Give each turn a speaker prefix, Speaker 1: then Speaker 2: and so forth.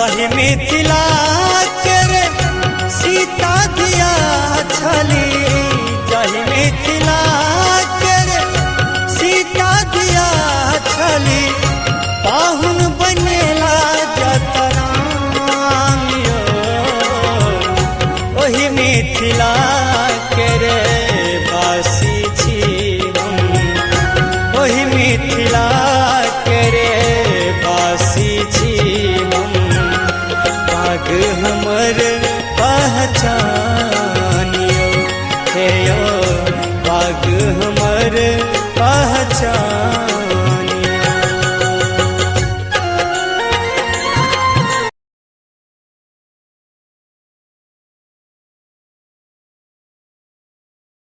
Speaker 1: जहि मिथिला के रे सीता दिया छली, जहि मिथिला के रे सीता दिया छली, पाहुन बनेला जतराम यो, ओहि मिथिला के रे बासी छी हम, ओहि मिथिला के रे बासी छी हम, पाग हमर पहचान।